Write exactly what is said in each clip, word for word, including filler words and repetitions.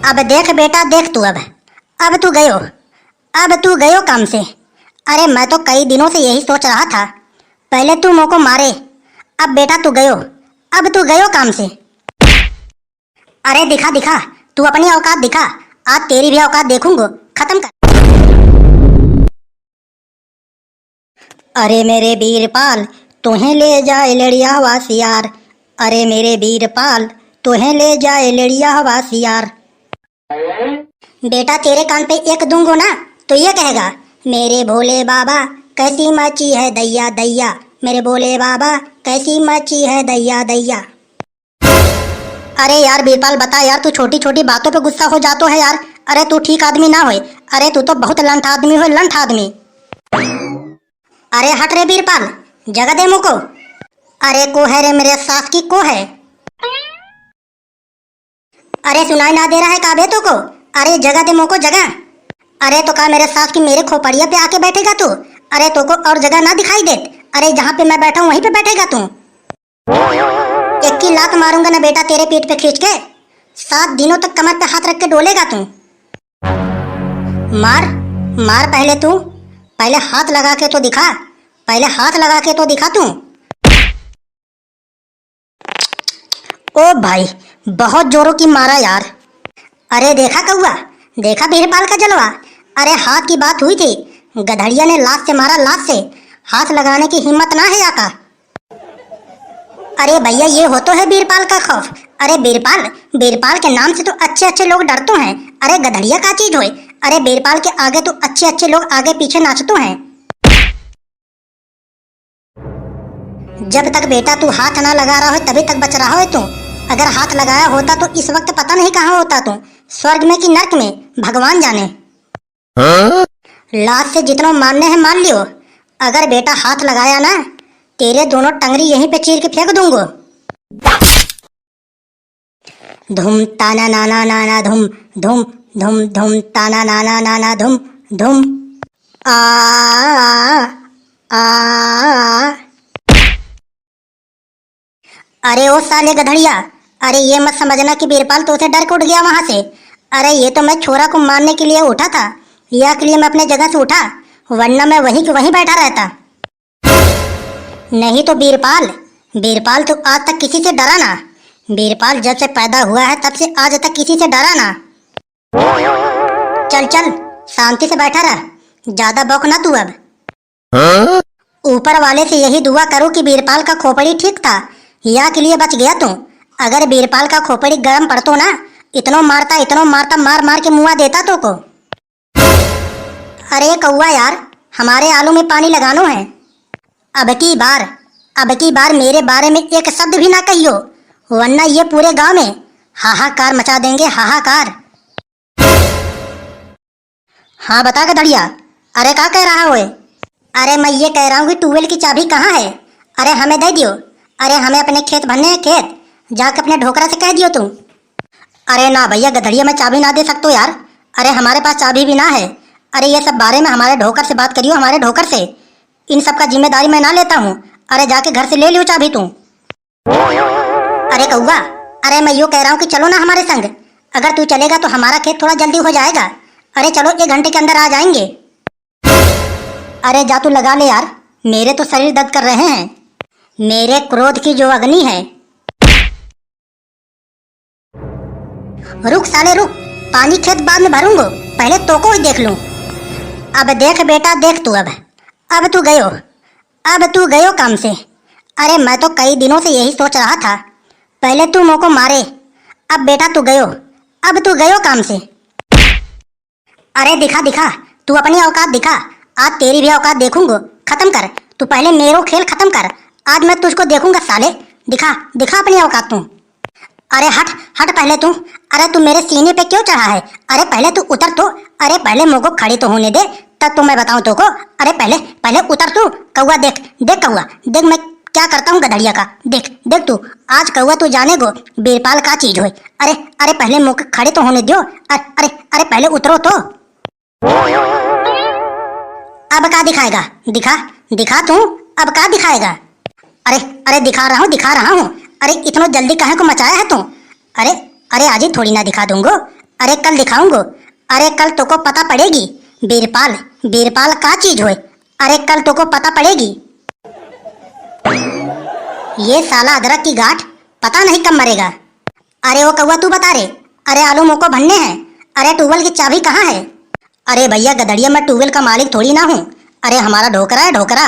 अब देख बेटा, देख तू अब, अब तू गयो, अब तू गयो काम से। अरे मैं तो कई दिनों से यही सोच रहा था, पहले तू मोको मारे, अब बेटा तू गयो, अब तू गयो काम से। अरे दिखा दिखा, तू अपनी औकात दिखा, आज तेरी भी औकात देखूंगो, खत्म कर। अरे मेरे बीरपाल, तोहे ले जाए लेड़िया हवा सियार। अरे मेरे बीरपाल, तोहे ले जाए लेड़िया हवा सियार। बेटा तेरे कान पे एक दूंगो ना, तो ये कहेगा, मेरे भोले बाबा, कैसी मची है दैया दैया, मेरे भोले बाबा, कैसी मची है दैया दैया। अरे यार बीरपाल, बता यार, तू छोटी छोटी बातों पे गुस्सा हो जातो है यार। अरे तू ठीक आदमी ना होए। अरे तू तो बहुत लंठ आदमी होए, लंठ आदमी। अरे हट रे बीरपाल, जगह दे मुको। अरे को है रे मेरे सास की, को है? अरे सुनाई ना दे रहा है का बे तू को? अरे जगह दे मोको, जगह। अरे तो का मेरे सास की मेरे खोपड़िया पे आके बैठेगा तू? अरे तो को और जगह ना दिखाई देत? अरे जहाँ पे मैं बैठा हूँ वहीं पे बैठेगा तू। एक ही लात मारूंगा ना बेटा तेरे पीठ पे खींच के, सात दिनों तक कमर पे हाथ रख के डोलेगा तू। मार, मार पहले तू, पहले हाथ लगा के तो दिखा, पहले हाथ लगा के तो दिखा तू। ओ भाई, बहुत जोरों की मारा यार। अरे देखा कौआ, देखा बीरपाल का जलवा। अरे हाथ की बात हुई थी, गधड़िया ने लात से मारा, लात से। हाथ लगाने की हिम्मत ना है या का? अरे भैया, ये होतो है बीरपाल का खौफ। अरे बीरपाल, बीरपाल के नाम से तो अच्छे अच्छे लोग डरतो हैं। अरे गधड़िया का चीज होए? अरे बीरपाल के आगे तो अच्छे अच्छे लोग आगे पीछे नाचतो हैं। जब तक बेटा तू हाथ ना लगा रहा हो तभी तक बच रहा हो तू। अगर हाथ लगाया होता तो इस वक्त पता नहीं कहाँ होता तू, स्वर्ग में कि नर्क में, भगवान जाने। हाँ? लात से जितनो मारने हैं मार लियो, अगर बेटा हाथ लगाया ना, तेरे दोनों टंगरी यहीं पे चीर के फेंक दूंगो। धुम ताना नाना नाना धुम, धुम धुम धुम ताना नाना नाना धुम, धुम। आ, आ, आ। अरे ओ साले गधड़िया, अरे ये मत समझना कि बीरपाल तोसे डर के उठ गया वहां से। अरे ये तो मैं छोरा को मारने के लिए उठा था, या के लिए मैं अपने जगह से उठा, वरना मैं वहीं के वहीं बैठा रहता। नहीं तो बीरपाल, बीरपाल तो आज तक किसी से डरा ना। बीरपाल जब से पैदा हुआ है तब से आज तक किसी से डरा ना। चल चल, शांति से बैठा रह, ज्यादा बौक ना तू अब। हाँ? ऊपर वाले से यही दुआ करो कि बीरपाल का खोपड़ी ठीक था, या के लिए बच गया तू। अगर बीरपाल का खोपड़ी गरम पड़तो ना, इतनो मारता, इतनो मारता, मार मार के मुआ देता तो को। अरे कौआ यार, हमारे आलू में पानी लगानो है। अब की बार, अब की बार मेरे बारे में एक शब्द भी ना कहियो, वरना ये पूरे गांव में हाहाकार मचा देंगे, हाहाकार। हाँ बता गधड़िया, अरे का कह रहा होए? अरे मैं ये कह रहा हूँ कि ट्यूबवेल की चाबी कहाँ है? अरे हमें दे दियो। अरे हमें अपने खेत भरने हैं खेत, जाके अपने ढोकरा से कह दियो तू। अरे ना भैया गधड़िया, मैं चाबी ना दे सकतो यार। अरे हमारे पास चाबी भी ना है। अरे ये सब बारे में हमारे ढोकर से बात करियो, हमारे ढोकर से। इन सब का जिम्मेदारी मैं ना लेता हूँ। अरे जाके घर से ले लियो चाबी तू। अरे कौआ, अरे मैं यूं कह रहा हूँ कि चलो ना हमारे संग। अगर तू चलेगा तो हमारा खेत थोड़ा जल्दी हो जाएगा। अरे चलो, एक घंटे के अंदर आ जाएंगे। अरे जा तू लगा ले यार, मेरे तो शरीर दर्द कर रहे हैं। मेरे क्रोध की जो अग्नि है। रुक साले रुक, पानी खेत बाद में भरूंगो, पहले तोको ही देख लूं। अब देख बेटा देख तू अब, अब तू गयो, अब तू गयो काम से। अरे मैं तो कई दिनों से यही सोच रहा था, पहले तू मोको मारे, अब बेटा तू गयो, अब तू गयो काम से। अरे दिखा दिखा, तू अपनी औकात दिखा, आज तेरी भी औकात देखूंगो। खत्म कर, तू पहले मेरो खेल खत्म कर, आज मैं तुझको देखूंगा साले। दिखा दिखा अपनी औकात तू। अरे हट, हट पहले तू। अरे तू मेरे सीने पे क्यों चढ़ा है? अरे पहले तू उतर तो। अरे पहले मोको खड़ी तो होने दे, तब तो मैं बताऊं तोको। अरे पहले, पहले उतर तू। कौआ देख, देख कौआ, देख मैं क्या करता हूँ गधड़िया का। देख, देख तू, आज कौआ तू जानेगो बीरपाल का चीज होए। अरे, अरे पहले मोको खड़े तो होने दियो। अरे, अरे, अरे पहले उतरो तो। अब का दिखाएगा? दिखा, दिखा तू, अब का दिखाएगा? अरे, अरे दिखा रहा हूँ, दिखा रहा हूँ। अरे इतनो जल्दी काहे को मचाया है तू? अरे, अरे आज ही थोड़ी ना दिखा दूंगो। अरे कल दिखाऊंगो। अरे कल तोको पता पड़ेगी। बीरपाल, बीरपाल का चीज होए? अरे कल तोको पता पड़ेगी। ये साला अदरक की गांठ पता नहीं कब मरेगा। अरे ओ कौआ, तू बता रे, अरे आलू मोको भन्ने हैं। अरे ट्यूबवेल की चाबी कहाँ है? अरे भैया गधड़िया, मैं ट्यूबवेल का मालिक थोड़ी ना हूँ। अरे हमारा ढोकरा है, ढोकरा।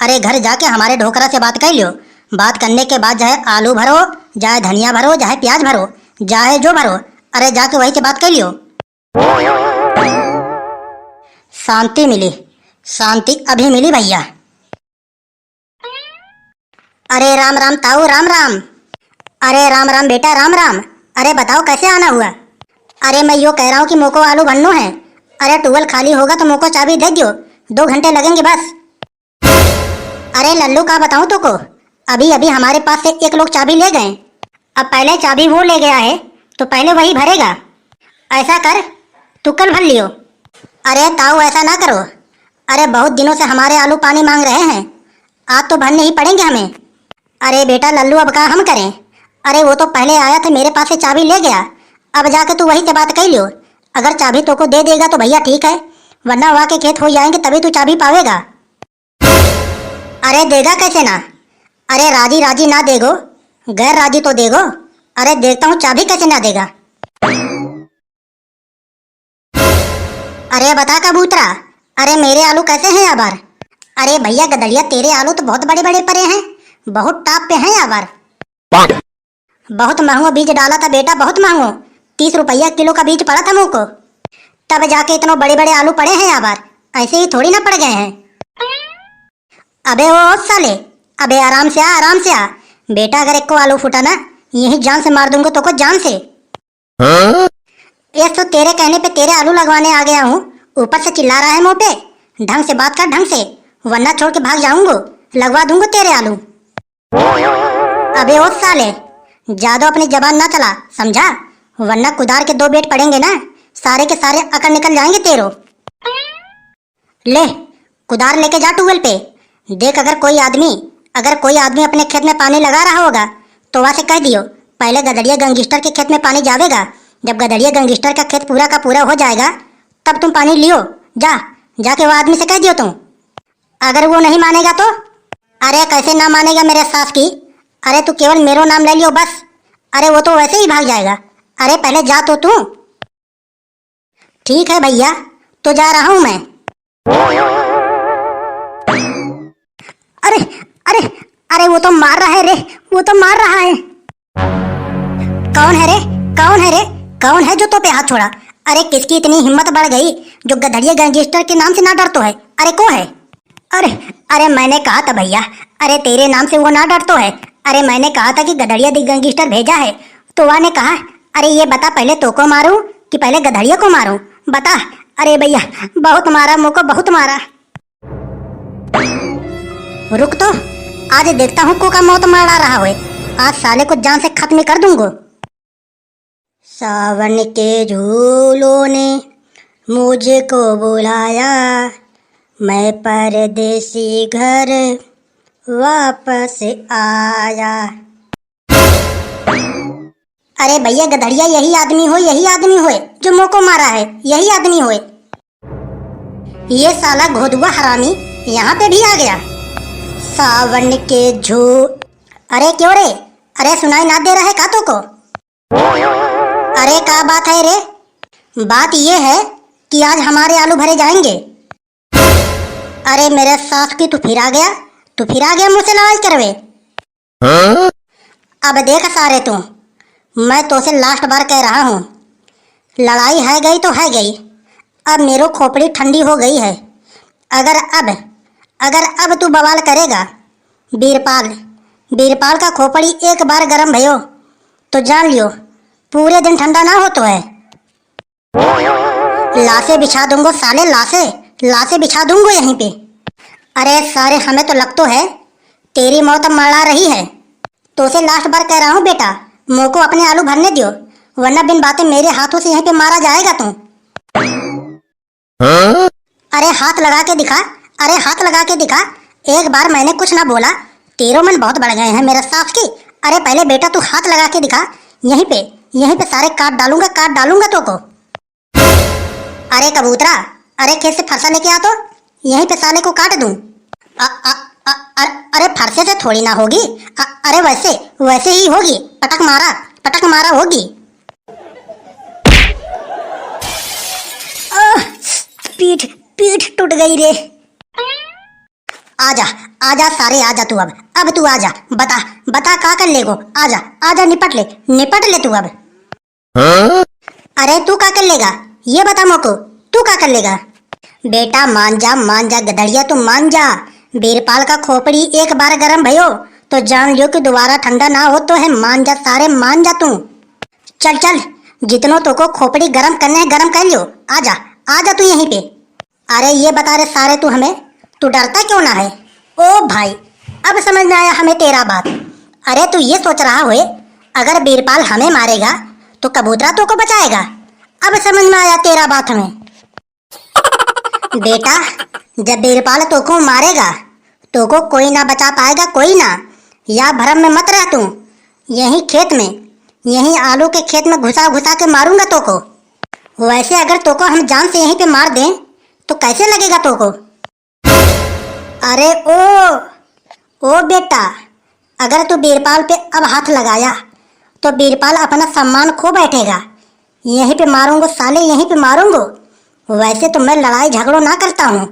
अरे घर जाके हमारे ढोकरा से बात कर लियो। बात करने के बाद चाहे आलू भरो, चाहे धनिया भरो, चाहे प्याज भरो, चाहे जो भरो, अरे जाके वही से बात कर लियो। शांति मिली, शांति अभी मिली भैया। अरे राम राम ताऊ, राम राम। अरे राम राम बेटा, राम राम। अरे बताओ कैसे आना हुआ? अरे मैं यो कह रहा हूँ कि मोको आलू भन्नो है। अरे ट्यूबवेल खाली होगा तो मोको चाबी दे दियो, दो घंटे लगेंगे बस। अरे लल्लू का बताऊँ तोको, अभी अभी हमारे पास से एक लोग चाबी ले गए। अब पहले चाबी वो ले गया है तो पहले वही भरेगा। ऐसा कर, तू कल भर लियो। अरे ताऊ ऐसा ना करो, अरे बहुत दिनों से हमारे आलू पानी मांग रहे हैं, आज तो भरने ही पड़ेंगे हमें। अरे बेटा लल्लू, अब का हम करें? अरे वो तो पहले आया था, मेरे पास से चाबी ले गया, अब जाके तू वही से बात कर लियो। अगर चाबी तोको दे देगा तो भैया ठीक है, वरना वहाँ के खेत हो जाएंगे तभी तू चाबी पावेगा। अरे देगा कैसे ना? अरे राजी राजी ना देगो, गैर राजी तो देगो। अरे देखता हूँ चाबी कैसे ना देगा। अरे बता कबूतरा, अरे मेरे आलू कैसे हैं या बार? अरे भैया गदड़िया, तेरे आलू तो बहुत बड़े बड़े परे हैं, बहुत top पे हैं या बार। बहुत महंगो बीज डाला था बेटा, बहुत महंगो, तीस रुपया किलो का बीज पड़ा था मोको, तब जाके इतनो बड़े बड़े आलू पड़े हैं या बार, ऐसे ही थोड़ी ना पड़ गए हैं। अबे ओ साले, अबे आराम से आ, आराम से आ बेटा, अगर एको आलू फूटा ना, यही जान से मार दूंगो तोको, जान से। हाँ? एक तो तेरे कहने पे तेरे आलू लगवाने आ गया हूँ, ऊपर से चिल्ला रहा है मुँह पे। ढंग से बात कर, ढंग से, वरना छोड़ के भाग जाऊंगो, लगवा दूंगो तेरे आलू। अबे ओ साले, ज्यादा अपनी जबान ना चला, समझा? वरना कुदार के दो बेट पड़ेंगे ना, सारे के सारे अकड़ निकल जाएंगे तेरो। ले, कुदार लेके जा ट्यूबवेल पे। देख, अगर कोई आदमी, अगर कोई आदमी अपने खेत में पानी लगा रहा होगा, तो वहाँ से कह दियो, "पहले गदड़िया गैंगस्टर के खेत में पानी जावेगा, जब गदड़िया गैंगस्टर का खेत पूरा का पूरा हो जाएगा, तब तुम पानी लियो।" जा, जाके वो आदमी से कह दियो तुम। अगर वो नहीं मानेगा तो? अरे, कैसे ना मानेगा मेरे सास की? अरे, तू केवल मेरो नाम ले लियो बस। अरे, वो तो वैसे ही भाग जाएगा। अरे, पहले जा तो तू। ठीक है भैया, तो जा रहा हूँ मैं। अरे, अरे, अरे, वो तो मार रहा है रे, वो तो मार रहा है। कौन है रे, कौन है रे, कौन है जो तो पे हाथ छोड़ा? अरे, किसकी इतनी हिम्मत बढ़ गई जो गधड़िया गैंगस्टर के नाम से ना डरतो है? अरे, को है? अरे, अरे, मैंने कहा था भैया, अरे, तेरे नाम से वो ना डरतो है। अरे, मैंने कहा था कि गधड़िया दी गैंगस्टर भेजा है, तो वह ने कहा, "अरे, ये बता, पहले तो को मारूं कि पहले गधड़िया को मारूं? बता।" अरे भैया, बहुत मारा मोको, बहुत मारा। रुक तो, आज देखता हूँ को का मौत मारा रहा होए। आज साले को जान से खत्म कर दूंगो। सावन के झूलों ने मुझको बुलाया, मैं परदेसी घर वापस आया। अरे भैया गधड़िया, यही आदमी होए, यही आदमी होए जो मोको मारा है, यही आदमी होए। ये साला घोदुआ हरामी यहाँ पे भी आ गया। सावन के झू-, अरे क्यों रे, अरे सुनाई ना दे रहा है का तोको? अरे का बात है रे? बात ये है कि आज हमारे आलू भरे जाएंगे। अरे मेरे सास की, तू फिर आ गया, तू फिर आ गया मुझसे लड़ाई करवे। हाँ? अब देख सारे तू, मैं तोसे last बार कह रहा हूँ, लड़ाई है गई तो है गई, अब मेरो खोपड़ी ठंडी हो गई है। अगर अब, अगर अब तू बवाल करेगा, बीरपाल, बीरपाल का खोपड़ी एक बार गरम भयो, तो जान लियो, पूरे दिन ठंडा ना होतो है। लाशें बिछा दूंगो साले, लाशें, लाशें बिछा दूंगो यहीं पे। अरे सारे, हमें तो लगतो है तेरी मौत मड़ा रही है। तोसे last बार कह रहा हूँ बेटा, मोको अपने आलू भरने दियो, वरना बिन बातें मेरे हाथों से यहीं पे मारा जाएगा तू। हाँ? अरे हाथ लगा के दिखा, अरे हाथ लगा के दिखा। एक बार मैंने कुछ ना बोला, तेरो मन बहुत बढ़ गए हैं मेरे सास की। अरे पहले बेटा तू हाथ लगा के दिखा, यहीं पे, यहीं पे सारे काट डालूंगा, काट डालूंगा तोको। अरे कबूतरा, अरे खेत से फरसा लेके आ तो, यहीं पे साले को काट दूं। अ, अ, अ, अ, अरे फरसे से थोड़ी ना होगी। अ, अरे वैसे, वैसे ही होगी। पटक मारा, पटक मारा होगी। आह, पीठ, पीठ टूट गई रे। आजा, आजा सारे, आजा तू अब, अब तू आजा, बता, बता का कर लेगो, आजा, आजा निपट ले, निपट ले तू अब। हाँ? अरे तू का कर लेगा, ये बता मोको, तू का कर लेगा? बेटा मान जा, मान जा गधड़िया, तू मान जा। बीरपाल का खोपड़ी एक बार गरम भयो तो जान लियो कि दोबारा ठंडा ना हो तो है। मान जा सारे, मान जा तू। चल चल, जितनो तोको खोपड़ी गरम करने है गरम कर लियो। आजा, आजा तू यहीं पे। अरे ये बता रे सारे तू हमें, तू डरता क्यों ना है? ओ भाई, अब समझ में आया हमें तेरा बात। अरे तू ये सोच रहा होए, अगर बीरपाल हमें मारेगा तो कबूतरा तोको बचाएगा। अब समझ में आया तेरा बात हमें। बेटा, जब बीरपाल तोको मारेगा, तोको कोई ना बचा पाएगा, कोई ना। या भरम में मत रह तू। यहीं खेत में, यहीं आलू के खेत में घुसा घुसा के मारूंगा तोको। वैसे अगर तोको हम जान से यहीं पे मार दें, तो कैसे लगेगा तोको? अरे ओ, ओ बेटा, अगर तू बीरपाल पे अब हाथ लगाया, तो बीरपाल अपना सम्मान खो बैठेगा। यहीं पे मारूंगो साले, यहीं पे मारूंगो। वैसे तो मैं लड़ाई झगड़ो ना करता हूँ,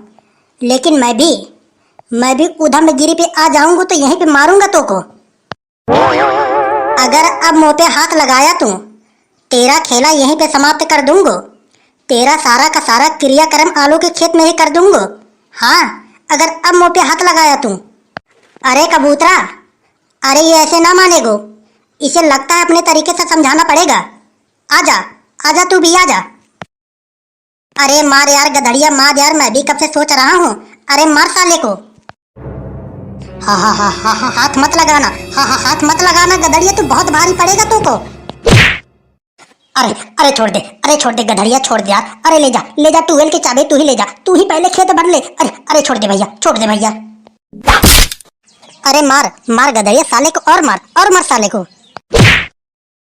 लेकिन मैं भी, मैं भी उधमगिरी पे आ जाऊंगो तो यहीं पे मारूंगा तोको। अगर अब मुँह पे हाथ लगाया तू, तेरा खेला यहीं पे समाप्त कर दूंगो। तेरा सारा का सारा क्रियाकर्म आलू के खेत में ही कर दूंगो। हाँ, अगर अब मुँह पे हाथ लगाया तू। अरे कबूतरा, अरे ये ऐसे ना मानेगो, इसे लगता है अपने तरीके से समझाना पड़ेगा। आजा, आजा तू भी आजा। अरे मार यार गधड़िया, मार यार, मैं भी कब से सोच रहा हूँ। अरे मार साले को। हा, हा, हा, हा, हा, हाथ मत लगाना, हा, हा, हाथ मत लगाना गधड़िया, तू बहुत भारी पड़ेगा तू को। अरे, अरे छोड़ दे, अरे छोड़ दे गधड़िया, छोड़ दे यार। अरे ले जा, ले जा, ट्यूबवेल की चाबी तू ही ले जा, तू ही पहले खेत भर ले। अरे, अरे छोड़ दे भैया, छोड़ दे भैया। अरे मार, मार गधड़िया साले को, और मार, और मार साले को।